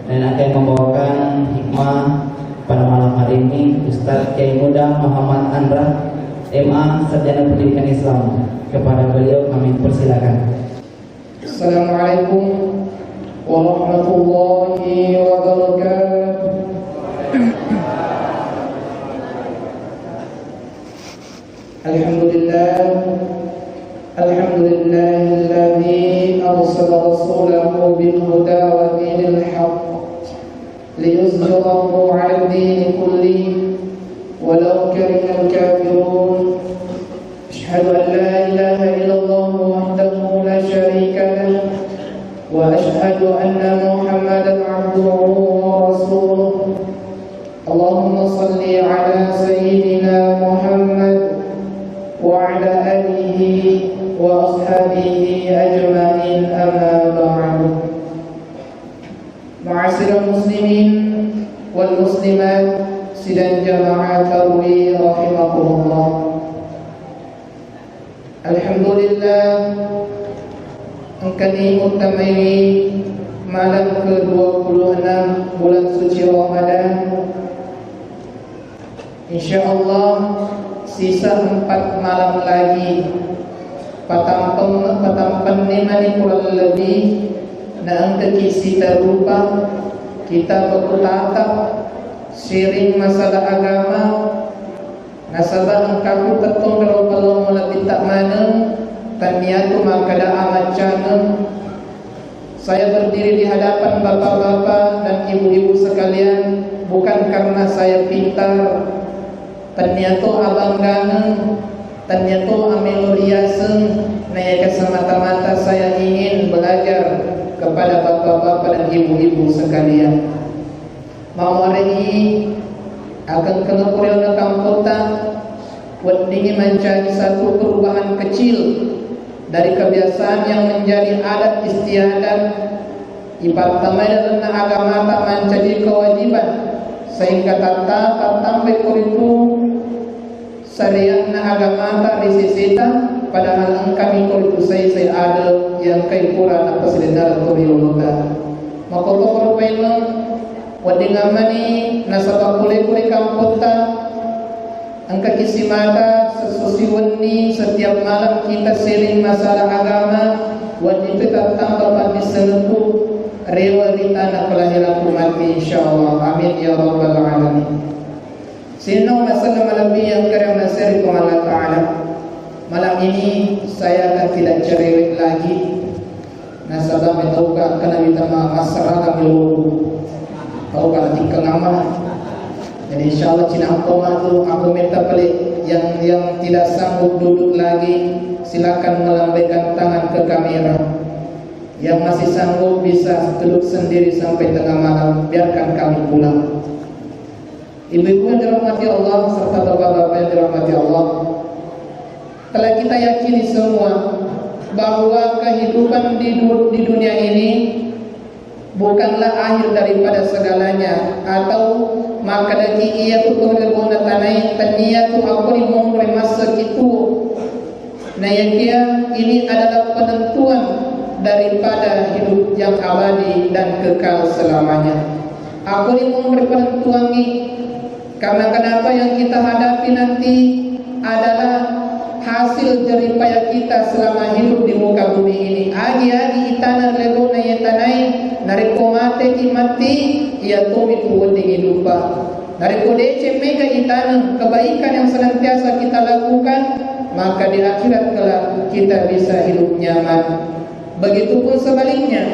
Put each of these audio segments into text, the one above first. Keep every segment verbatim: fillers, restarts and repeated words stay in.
Dan akan membawakan hikmah pada malam hari ini, Ustaz Kiai Muda Muhammad Andra, M A, Sarjana Pendidikan Islam. Kepada beliau kami persilakan. Assalamualaikum warahmatullahi wabarakatuh. الحمد لله. الحمد لله الذي أرسل رسوله بالهدى ودين الحق ليظهره على الدين كله ولو كره الكافرون. أشهد أن لا إله إلا الله وحده لا شريك له، وأشهد أن محمدا عبده ورسوله. اللهم صل على سيدنا محمد وعلى آله وأصحابه أجمعين، أما بعد. معاشر المسلمين والمسلمات، sidang jamaah tarwih rahimakumullah. Alhamdulillah, engkani uttamai malam kedua puluh enam bulan suci Ramadan. Insya Allah, sisa empat malam lagi. Patampeng, patampenni mani kurang lebih, na engkaki sitarupa kita bertatap sharing masalah agama. Nasaba engkaku tettong ro pallommo lapitta maneng, tanniatu makkeda amaccangeng. Saya berdiri di hadapan bapak-bapak dan ibu-ibu sekalian bukan karena saya pintar, tanniatu abanggangeng, tanniatu amelo riaseng, naeka semata-mata saya ingin belajar kepada bapak-bapak dan ibu-ibu sekalian. Mamuarengngi akengkengeng puraenna kampotta, weddingngi mancaji satu perubahan kecil dari kebiasaan yang menjadi adat istiadat, ipattamai lalenna agamata mancaji kewajiban, sehingga tatta-, tattambai koritu sareanna agamata ri seseta, padahal engkami koritu saisai ade iya engkai pura napasidennereng to riolota. Makkotoro paimeng, weddingngammani nasaba pole-pole kampotta, engkaki simata sesso siwenni setiap malam kita sharing masalah agama, wedding tu tattamba pammissengettu rewe ri tana kelahiranku matti, insyaallah. Amin ya rabbal alamin. Sininna masselleng malebbi yang kere masseri Puang Allah Ta'ala. Malam ini saya akan tidak cerewet lagi. Nasaba metauka kana witama massarana meloku. Tauka tikkeng amal. Jadi insyaallah cinampo matu aku minta pelik yang, yang tidak sanggup duduk lagi, silakan melambaikan tangan ke kamera. Yang masih sanggup bisa duduk sendiri sampai tengah malam, biarkan kami pulang. Ibu-ibu yang dirahmati Allah serta bapak-bapak yang dirahmati Allah, telah kita yakini semua bahwa kehidupan di du-, di dunia ini bukanlah akhir daripada segalanya, atau makkadaki iya tu tongeng bona tanai, tania tu aku di monre masa itu. Nayakia ini adalah penentuan daripada hidup yang abadi dan kekal selamanya. Aku ni memberi penentuan ni, karena kenapa yang kita hadapi nanti adalah hasil jeripaya kita selama hidup di muka bumi ini. Agi-agi itana lebo na yetanai, narekko mate ki mati, iya tomi tu wedding hidup. Narekko deceng mega itana kebaikan yang senantiasa kita lakukan, maka di akhirat kelak kita bisa hidup nyaman. Begitupun sebaliknya,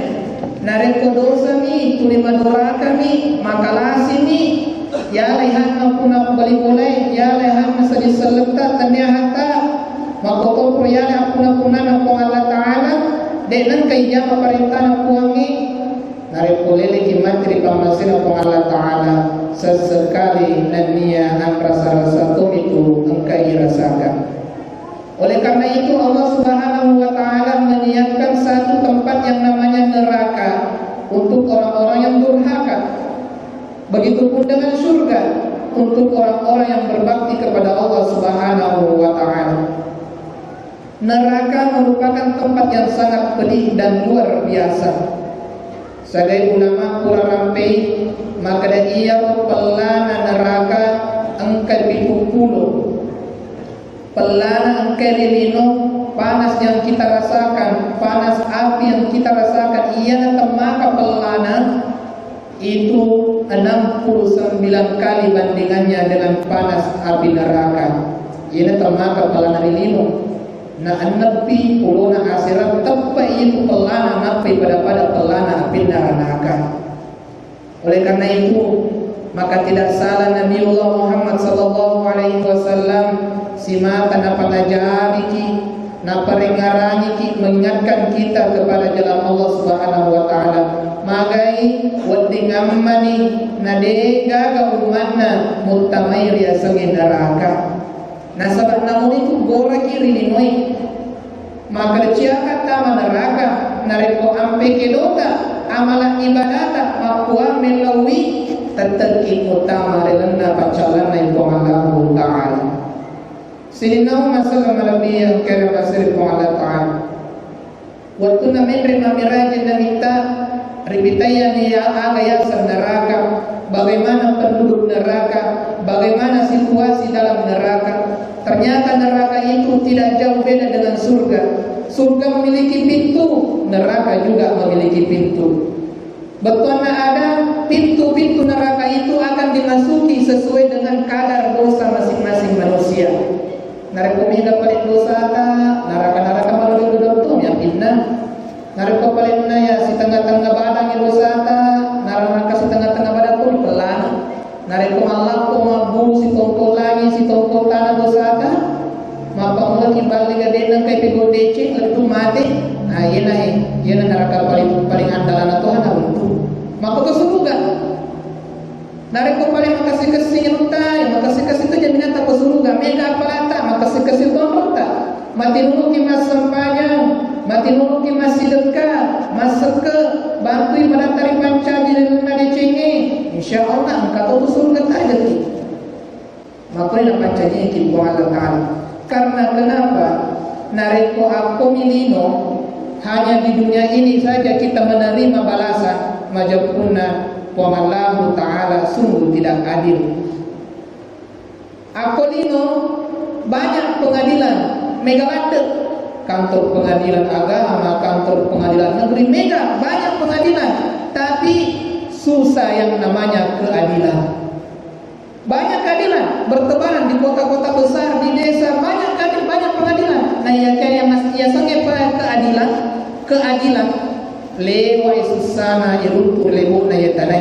narekko dosami, tuli madorakami, maka lasimi, yalai hanna puna bali bolai, yalai hanna seddi selletta, tennia hatta, makkotopro yalai appuna-punana Puang Allah Ta'ala, de nengka ijama parentana Puangnge, Narekko leleki matti ri pammasena Puang Allah Ta'ala, sesekali nennia anrasa-rasa tomitu engka irasakan. Oleh karena itu, Allah Subhanahu wa Ta'ala menyiapkan satu tempat yang namanya neraka untuk orang-orang yang durhaka. Begitupun dengan surga untuk orang-orang yang berbakti kepada Allah Subhanahu wa Ta'ala. Neraka merupakan tempat yang sangat pedih dan luar biasa. Sagai ulama pura rampei makkeda iyaro pellana neraka engka pitu pulo. Pellana engka ri lino, panas yang kita rasakan, panas api yang kita rasakan, iyana temmaka pellana itu enam puluh sembilan kali bandingannya dengan panas api neraka. Iyana temmaka pellana ri lino. Na enneppi pulona aserat teppa itu pellana nappai pada-pada pellana apinna ranaka. Oleh karena itu, maka tidak salah Nabiullah Muhammad sallallahu alaihi wasallam simata napanajabiki, naparengarangiki, mengingatkan kita kepada jalan Allah Subhanahu wa Ta'ala. Magai wedding ammani na de gaga ummanna muttamai riasengnge neraka. Nasaba namunitu goraki ri linoe. Makerjakan tama neraka, narekko ampe kedota amala ibadata, makkua mellauwi, tettekki muttama ri lalenna paccallanna Puang Allahu Ta'ala. Sininna umma selleng malebbi yang kere masiri Puang Allah Ta'ala. Wettunna menre mamirajeng Nabitta, ripitaiani ya aga yaseng neraka, bagaimana penduduk neraka, bagaimana situasi dalam neraka. Ternyata neraka itu tidak jauh beda dengan surga. Surga memiliki pintu, neraka juga memiliki pintu. Bettuanna ada, pintu-pintu neraka itu akan dimasuki sesuai dengan kadar dosa masing-masing manusia. Narekko mega paling dosata, neraka-neraka malolo dodotto mi apinna. Narekko paling naya sitengah-tengah badangngi dosata, neraka sitengah-tengah badangngi pellana. Narekko mallappo mabburu sitongko langi, sitongko tanah dosata, mappammulaki balle gadenna engkai pegau deceng lettu mate. Ah, iyena, iyena neraka paling, paling andalana Tuhan runtu. Mappa ke suruga. Narekko paling makassi-kassi anutta, ya makassi-kassi tu jaminanta ke suruga. Mega apalata, makassi-kassi tonrota. Matinuruki massempajang, matinuruki massidekka, massekke, bantui padatta ripancaji ri lalenna decengnge. Insya Allah engka to tu surga tajaki. Makanya napancajiki Puang Allah Ta'ala. Karena kenapa? Narekko akkomi lino, hanya di dunia ini saja kita menerima balasan, majeppunna Puang Allah Ta'ala sungguh tidak adil. Akko lino banyak pengadilan, mega ladde. Kantor pengadilan agama, kantor pengadilan negeri, mega banyak pengadilan. Tapi susah yang namanya keadilan. Banyak keadilan bertebaran di kota-kota besar, di desa, banyak keadilan, banyak pengadilan. Nah, iya kaya mas, iya sange pa keadilan, keadilan. Lewai sussana iruntu ri lebo'na iye tanae.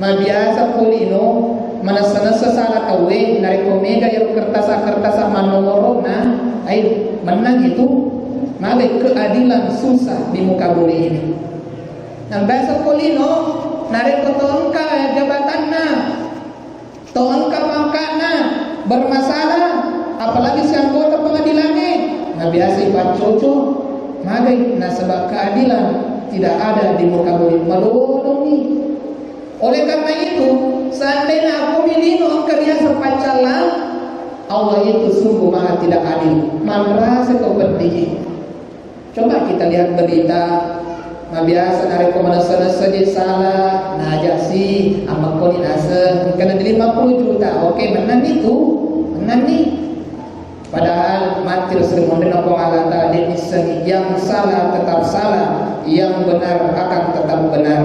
Mabiasa polino manessa-nessa sala tauwe, narekko mega iyaro kertasa-kertasa mannomorona, ai, menang itu. Magai keadilan susah di muka bumi ini. Nah, biasa polino narekko to engka jabatanna, to engka pangkatna bermasalah, apalagi si anggota pengadilannya, nah biasa ipaccoco, magai nasaba keadilan tidak ada di muka bumi, maloloni. Oleh karena itu, seandainya aku milino engka riaseng paccallang, Allah itu sungguh maha tidak adil. Manrasa kau pedih. Coba kita lihat berita, mabiasa narekko manessa-nessa je sala, najasi, ammakkoni naseng, kena di lima puluh juta, oke, menang itu, menang nih. Padahal mati Rasul Muhammad Nabi Allah Ta'ala, dia iseng yang salah tetap salah, yang benar akan tetap benar.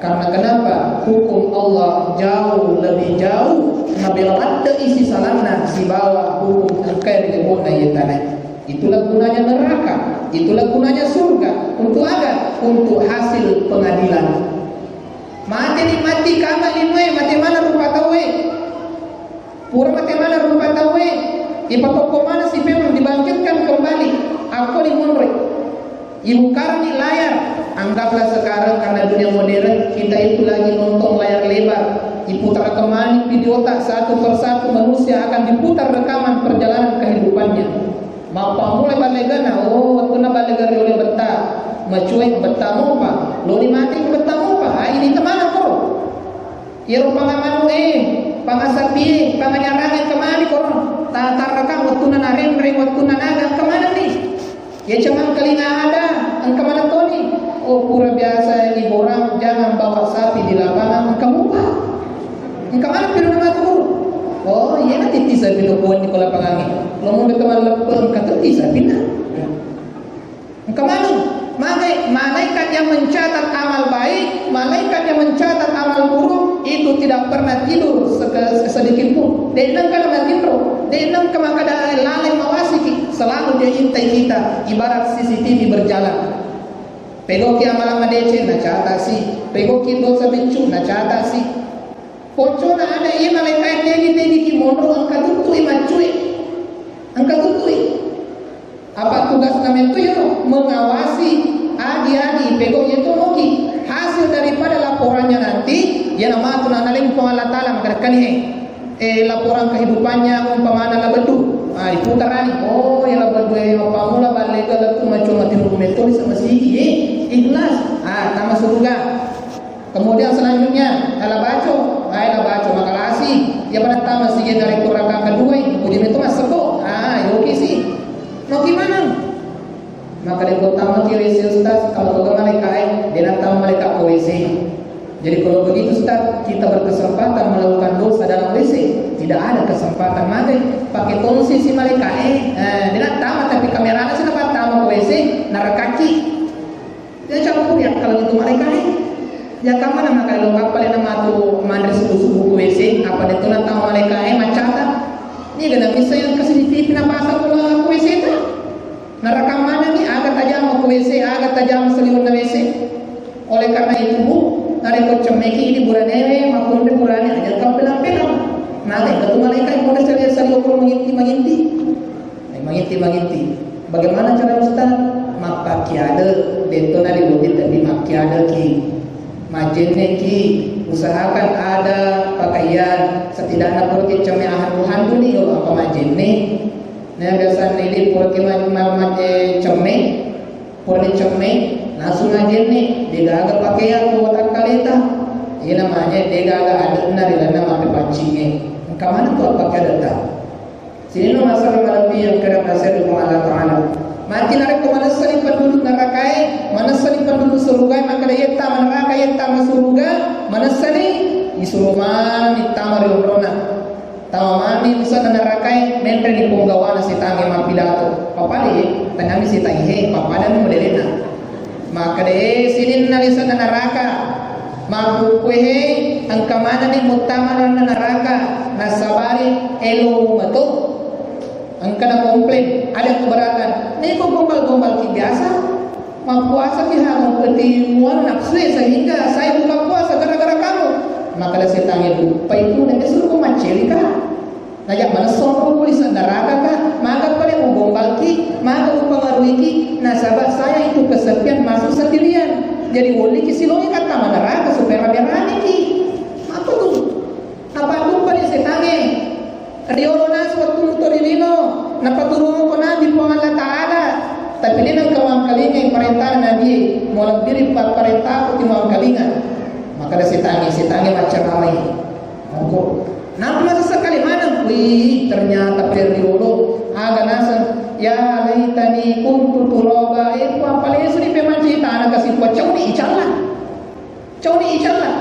Karena kenapa? Hukum Allah jauh lebih jauh, nabi ladde isi salanna sibawa hukum engkai ri lebo'na iye tanae. Itulah gunanya neraka, itulah gunanya surga. Untuk apa? Untuk hasil pengadilan. Mate ni mati kama linoe, mate mana rupa tauwe. Pura mate mana rupa tauwe, ipatokko mana si memang dibangkitkan kembali. Aku ni munri. Ibukarni layar. Anggaplah sekarang karena dunia modern, kita itu lagi nonton layar lebar. Iputar kembali video tak satu persatu manusia akan diputar rekaman perjalanan kehidupannya. Mappammula ballegana, oh, wettunna ballega riolo betta, macuai betta mopa, loli mati betta mopa, ai, ini temana koro. Iyaro pangamanu e, pangasapi, panganyarang e, kemana koro? Tatarrakang wettunna narenreng, wettunna naga, kemana nih? Ya cemang kelinga ada, engka mana toni? Oh, pura biasa ini borang, jangan Engka maneng piro namatu guru? Oh, iyena tittisa piro poeng di ko lapangangnge. Lo mundu ke malleppe engka tittisa pina. Engka maneng, magai, malaikat yang mencatat amal baik, malaikat yang mencatat amal buruk itu tidak pernah tidur seke-, sedikit pun. De'na engka natinro, de'na engka makkeda laleng mawasiki, selalu dia intai kita ibarat C C T V berjalan. Pegoki amalang madeceng, nacatasi. Pegoki dosa biccu, nacatasi. Poncona ada iya malaikae tegi-tegi ki monro engka tuttui maccue. Engka tuttui. Apa tugasna metto iyaro? Mengawasi agi-agi pego iya to moki. Hasil daripada laporannya nanti, iyana matu na naleng Puang Allah Taala makkeda kani e, eh, laporan kehidupannya umpamana La Beddu. Ah, diputarani. Oh, iya La Beddu e, mappamula balle ke lettu macua matinro metto ri sama sigi, eh, ikhlas. Ah, tama surga. Kemudian selanjutnya, La Baco, ae La Baco makalasi, iya pada tama sigi narekko raka kedua, kemudian itu masuk kok, ah, yoki sih, mau gimana? Maka dia pertama kiri si Ustaz, kalau kau mereka eh, dia datang mereka ke W C. Jadi kalau begitu Ustaz, kita berkesempatan melakukan dosa dalam W C, tidak ada kesempatan mati, pakai tongsi si mereka eh, eh, dia datang tapi kameranya sih dapat tamu ke W C, narekaki. Iya campuri akkaleng itu malaikae. Iya kammana makale lo kappale na matu manre subuh-subuh ku W C, apa de tona tau malaikae maccata. Niga na misseng engka C C T V napasang ku W C ta. Narekang manenni aga tajama ku W C, aga tajama saliwenna W C. Oleh karena itu, Bu, narekko cemmeki idi buranewe, makkunre burane aja engka pelang-pelang. Naga engka tu malaikae pole sali-, saliweng manginti-manginti. Eh, manginti-manginti. Bagaimana cara Ustaz? Mappakkiade, detto na dibuti tapi makkiadeki. Majenneki, usahakan ada pakaian, setidaknya puraki cemme ahandu-handu ni, yo apa majenne. Nah, biasa ini puraki ma-, ma-, ma-, eh, cemme, puraki cemme, langsung majenne, degaga pakaian, kuat akkaleta. Ini namanya degaga adatna ri lalenna mappepaccinge. Engka mana tu apa adetta? Sininna masalah malebbi yang kena pasir di Allah Ta'ala. Mati narekko manessani penduduk nerakae, manessani penduduk surugae, maka yetta neraka, yetta suruga, manessani, isuro mani tama ri onrona. Tama mani usana nerakae, menre ni punggawana sitange mappidato. Papale, tengami sitange, he, papadani modelena. Makkeda, eh, sininna lisenna naraka. Makkukkuehe, engka manenni muttama lalenna naraka, nasabari elo meto. Engka na komplain, ada keberatan. Niko gombal-gombal ki biasa. Mappuasa ki hamo ketimuan nafsu sehingga saya buka puasa gara-gara kamu. Makkeda setange, bu, paiku nake suruh maccerika. Naja manessong ko polisi neraka ka, maga pale mugombalki, maga mupengaruhiki, nasaba saya itu kesepian masuk sendirian. Jadi wolliki silongi katta neraka supaya rame-rameki. Apa tu? Apa lupa di setange? Riolo nasu wettu muto ri lino, napaturungo ko nabi Puang Allah Ta'ala. Tapi de nengka wangkalingai parentana nabi, mo lebbiri pa-, parentaku ti wangkalinga. Makkeda setange, setange maccaramai. Mongko. Nampa sesekali maneng, wih, ternyata periolo. Aga naseng, ya laitani kuntu turaba. Eh, ku apa lesu ni pemanci tanah kasih kuat, cauni icalla. Cauni icalla.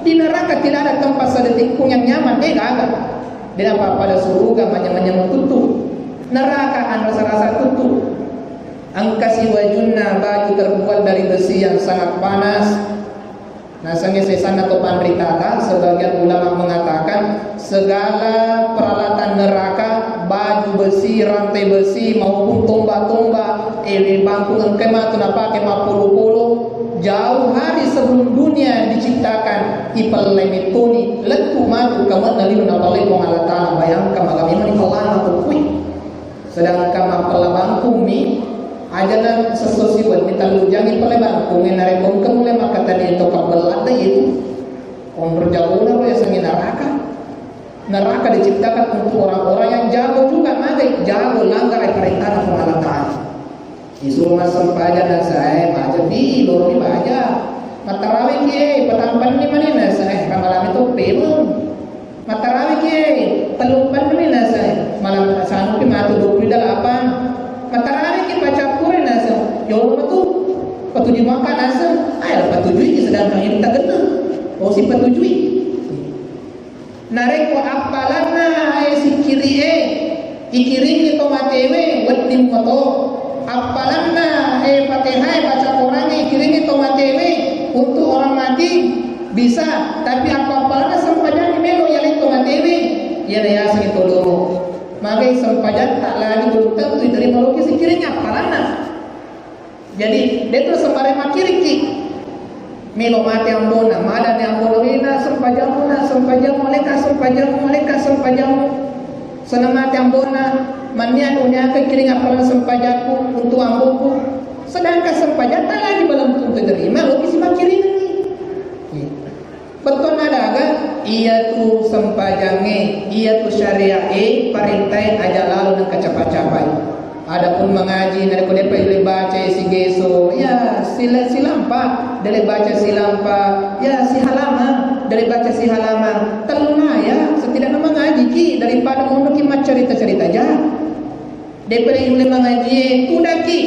Di neraka tidak ada tempat sedetik pun yang nyaman. Eh, gaga. Dia apa pada suruga manyamang-nyamang tuttu. Neraka anrasa-rasa tuttu. Engka siwajunna baju terbuat dari besi yang sangat panas. Nasengnge sesanna to panritata, sebagian ulama mengatakan segala peralatan neraka, baju besi, rantai besi, maupun tombak-tombak, eh, bangku engkai matu napake mappolo-polo, jauh hari sebelum dunia diciptakan, ipellai mettoni, lettu matu kamanna lino napallai Puang Allah Ta'ala, bayangkan maga memang ipellai matu kui. Sedangkan mappella bangkung mi, ajana sesso siwenni tellu jangi pale bangkung, narekko engka mulai makkatania to pabbella ada itu. Onro jagona ro yasengnge neraka. Neraka diciptakan untuk orang-orang yang jago juga, magai jago langgar perintah Puang Allah Ta'ala. Disuruh massempajang dan saya baca di loro ni baca. Matarawe ki, patampanni manena saya ramalami to pemeng. Matarawe ki, tellu pennumi nasa, malam sanupi matu dua puluh delapan. Matarawe ki pacappure nasa, yolo matu, patujui maka nasa, ayo patujui ki sedangkan ini tak kena. Oh, si patujui. Narekko appalanna e sikkiri'e ikiringngi to matewe, wedding moto. Appalanna e Fatihah e baca Quran e ikiringngi to matewe untuk orang mati, bisa. Tapi apa-, appalanna sempajangnge melo yaleng to matewe, iyana yaseng to domo. Magai sempajatta lagi belum tentu diterima loki sikiringngi appalanna. Jadi, de'to sembarang makkirikki. Melo mate ambona, madani ambona, wena sempajammu, na sempajammu, aleka sempajammu, aleka sempajammu. Senna mate ambona, mannia nuniaka kiring appalang sempajakku untuk amboku. Sedangkan sempajatta lagi belum tentu terima, loki si makkiringi. Iya. Bettuanna daga, iyatu sempajangnge, iyatu syaria'e, parentai aja lalo nengka capa-capai. Adapun mangaji, narekko depa ile baca sigeso, ya sila-, silampa, dele baca silampa, ya sihalamang, dele baca sihalamang, telluna ya, setidaknya mangaji ki daripada mondoki maccarita-carita ja. Depa le nulle mangajie, tudaki.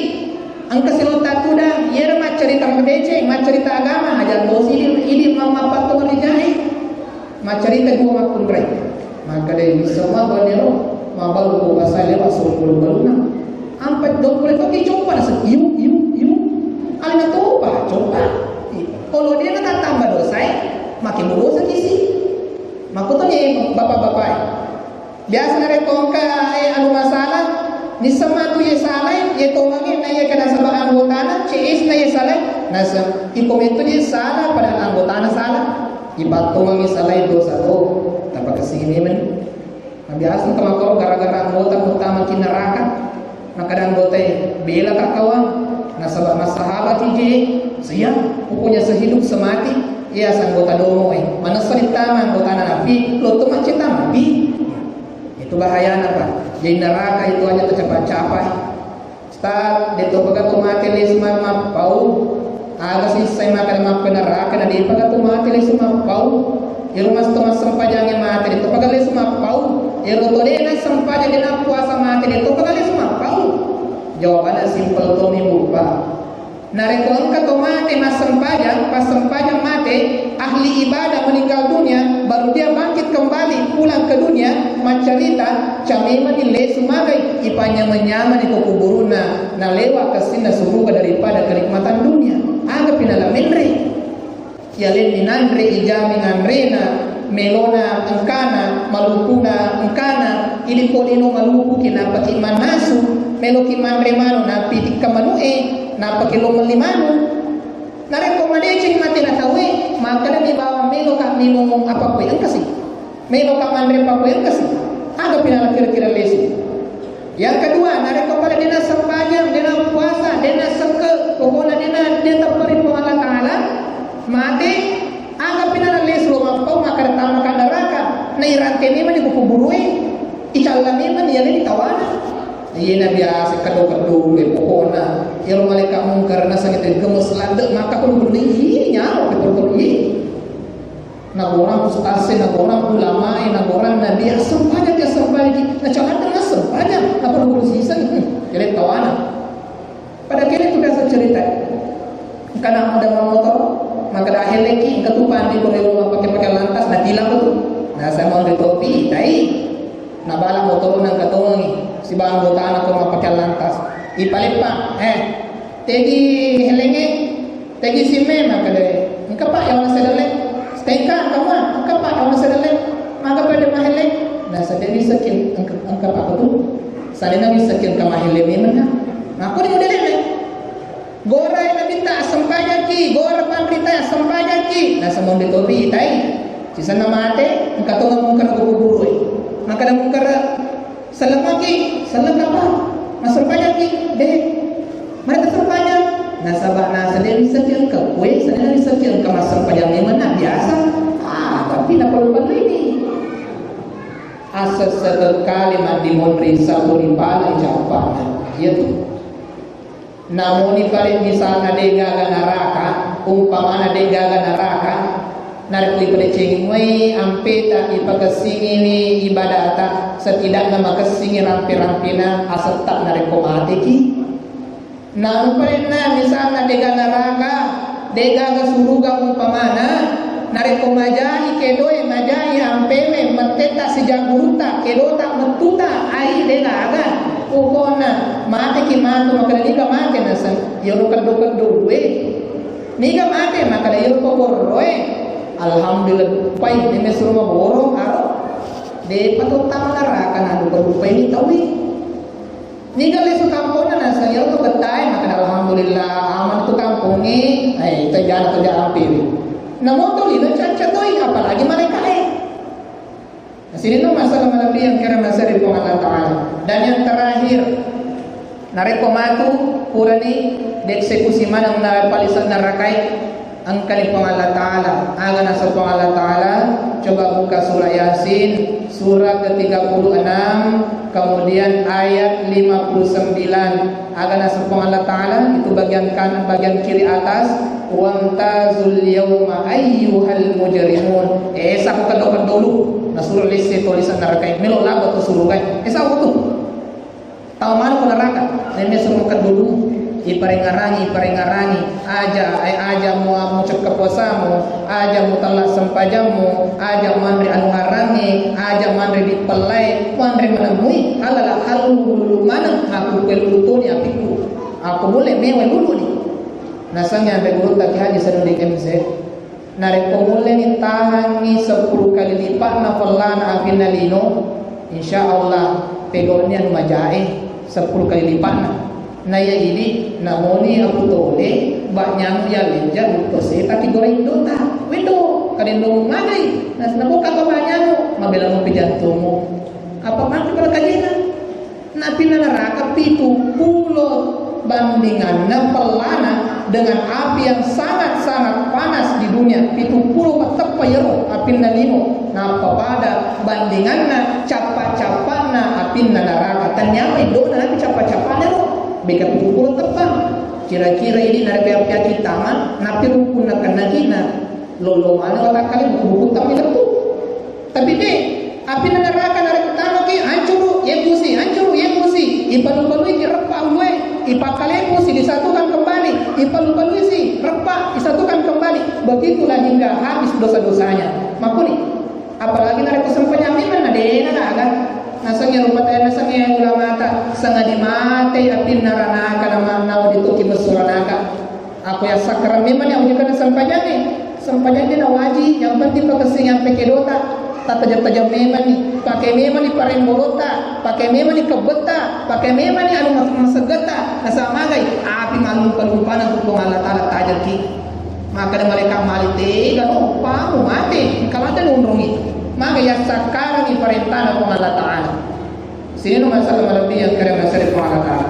Engka silota tudang, iyaro maccarita madeceng, maccarita agama, aja tosi idi, idi mammapattong rijae. Maccarita dua makkunrai. Makkeda, "Bisa ma banero, mabalu ko pasai lewat solo baluna." Ampe dong pole toki coba nase, iu, iu, iu. Alena toba, coba. Kalau dia na tambah dosa, makin berdosa kisi. Makkuto ni bapak-bapak. Biasa narekko engka, eh, anu masalah, nisseng matu iye salai, iye tongengnge, na iye kena saba anggotana, C S na iye salai, naseng, iko metto je salah, padahal anggotana salah. Ipattongengngi salai dosa to, tapakessingi memeng. Na biasa engka makkoro gara-gara anggota pertama ki neraka. Makkeda anggotae, "Bela ka kawang, nasaba massahabat ki je, siap, pokoknya sehidup semati, iya sanggota domo e, manessa dittama anggotana napi, lotto maccetta mapi." Itu bahayana, Pak. Jadi neraka itu hanya tercapai-capai. Ustaz, de to pega to mate lesu ma-, mappau. Aga sissai makkeda mappeneraka na depa gaga tu mate lesu mappau. Ero mas to massempajangnge mate de to paga lesu mappau. Ero to de na sempajang de na puasa mate de to paga lesu mappau. Jawabanna simpel to mi, Bu, Pak. Narekko engka to mate massempajang, passempajang mate, ahli ibadah meninggal dunia, baru dia bangkit kembali pulang ke dunia, maccarita, camemani lesu magai, ipanyameng-nyamani ko kuburunna. Nalewa kessinna suruga daripada kenikmatan dunia. Aga pi nala menre. Yalenni nanre ijami nganrena, melona engkana, malupuna engkana, idi ko lino malupuki napaki mannasu, meloki manre manu napitikka manue, napaki lo melli manu. Narekko madeceng mate na taue, makkedani bawang meloka minung apa kue engkasi. Melo ka manre pakoe engkasi. Aga pi nala kira-kira lesu. Yang kedua, narekko pada dena sempajang, dena puasa, dena sekke, pokokna dena, dena tepperi Puang Allah Ta'ala, mate, aga pi nala lesu lo mappau makkeda tama ka neraka, na irante memang di kuburue, icalla memang iya di tawana. Iyena biasa kedo-kedo, pokokna, iyaro malaikat mungkar naseng te gemes ladde, maka pun bening, iya nyawa, betul-betul, iya. Nagorang ustazze, nagorang ulamae, nagorang nabi, assempajang ki, assempajang ki. Nacaladde massempajang, nappa nuguru siseng, hmm, jadi tawana. Pada kene tu biasa cerita. Engka na ada motor, maka dah heleki, engka tu pandi ko relo mappake-pake lantas, natilang tu. Nah, saya mau di topi, tai. Nabala motorna engka tongengi, sibawa anggotana ko mappake lantas. Ipaleppang, eh, tegi helenge, tegi simme makkeda, engka Pak, yawana sedelle. Stengka engka mua, engka Pak, yawana sedelle. Maga pada mahelle. Nah, sedde wissekil, engka, engka Pak tu. Sadena wissekil engka mahelle memang. Nah, aku di modele. Gora nabitta assempajangki, gora panrita assempajangki, naseng monri topi itai. Sisenna mate, engka tongeng mungkar ko kuburue. Makkeda mungkar, "Selleng maki, selleng apa? Massempajangki?" "De. Mari tassempajang." Nasaba naseng de wissekki engka kue, sedde wissekki engka massempajang memang na biasa. Ah, tapi na perlu ini. Asessekekali mandi monri sapuri pala icappana. Iya tu. Namuni pale misalna de gaga naraka, umpamana de gaga naraka, narekko ipadecengi muai ampeta, ipakessingiwi ibadata, setidakna makessingi rampe-rampena asetta narekko mateki. Namu palenna misalna de gaga naraka, de gaga suruga umpamana, narekko majai kedoe, majai ampewe, Kedota mettuta ai de gaga. Pokokna mateki matu, makkeda niga mate naseng. Yolo keddo-keddo we. Niga mate, makkeda yolo pogorroe. Alhamdulillah, pai, neme suro maboro, aro. Depa to tama neraka, nadu kedupai ni taui. Niga lesu kampongna, naseng yolo to gettae, makkeda alhamdulillah, aman tu kampongnge. Eh, itu jana tu jana piri. Namo to lino caca toi, apalagi malaikae. Nah, sininna masalah malebbi yang kira masih di Puang Allah Ta'ala. Dan yang terakhir, narekko matu purani dieksekusi maneng na palisan narakai, engkani Puang Allah Ta'ala. Aga naseng Puang Allah Ta'ala, coba buka surah Yasin, surah ketiga puluh enam, kemudian ayat lima puluh sembilan. Aga naseng Puang Allah Ta'ala, itu bagian kanan, bagian kiri atas, "Wamtazul yauma ayyuhal mujrimun." Eh, sako keddo-keddo lu, nasuro lesse tulisan neraka, melo labo to suruga. Eh, sako tu. Tau mana ko neraka? Neme suro keddo lu, iparengarangi, iparengarangi. Aja, eh, aja mu, mu cekka puasamu, aja mu tella sempajammu, aja manre anu harangnge, aja manre di pellai, manre menemui, halala halu lulu maneng, aku kelulu toni apikku. Aku mulle mewa lulu ni. Naseng anre gurutta Ki Haji Sanudin M Z. Narekko mulle ni tahangi sepuluh kali lipatna pellana apinna lino, insya Allah pegoni anu majae sepuluh kali lipatna. Na iya idi, namoni aku tole, bak nyamuk ya lenja, lutto seta ki goreng indota. Wendo, kadendo magai. Nas nabuka ko bak nyamuk, mabela mupi jantungmu. Apa mati pada kajena? Napinna neraka pitu pulo bandinganna pellana dengan api yang sangat-sangat panas di dunia. Pitu pulo mateppa yero apinna lino. Nappa pada bandinganna cappa-cappana apinna naraka. Taniapa indona napi cappa-cappana ro? Beka pitu pulo teppa. Kira-kira ini narepe api-api taman, napi rukunna kennakina. Lolo mana watakkale buku-buku tapi lettu. Tapi de, apinna neraka narekko tamaki, hancuru, yebusi, hancuru, yebusi. Ipalu-palui ki reppa ulue, ipakalebusi, disatukan kembali. Ipalu-palui si reppa, disatukan kembali. Begitulah hingga habis dosa-dosanya. Makuni, apalagi narekko sempajang memang na dena gaga. Nasengnge rupa taya, nasengnge ulamata, sangadi mate apinna ranaka, nama nawa ditoki messu ranaka. Ako yassakkarang memang ya ujukan sempajangnge. Sempajangnge na wajib, yang penting pakessing yang peke dota. Tatajam-tajam memang ni, pakai memang ni pareng bolota, pakai memang ni kebbetta, pakai memang ni anu mas-, maseggetta, nasaba magai, api malumpa-lumpana tu Puang Allah Ta'ala tajaki. Maka ada malaikat malik tega no, pamu mate, engka mate nunrungi. Maka yassakkarang ni parentana Puang Allah Ta'ala. Sini no masalah malebbi yang keren masari Puang Allah Ta'ala.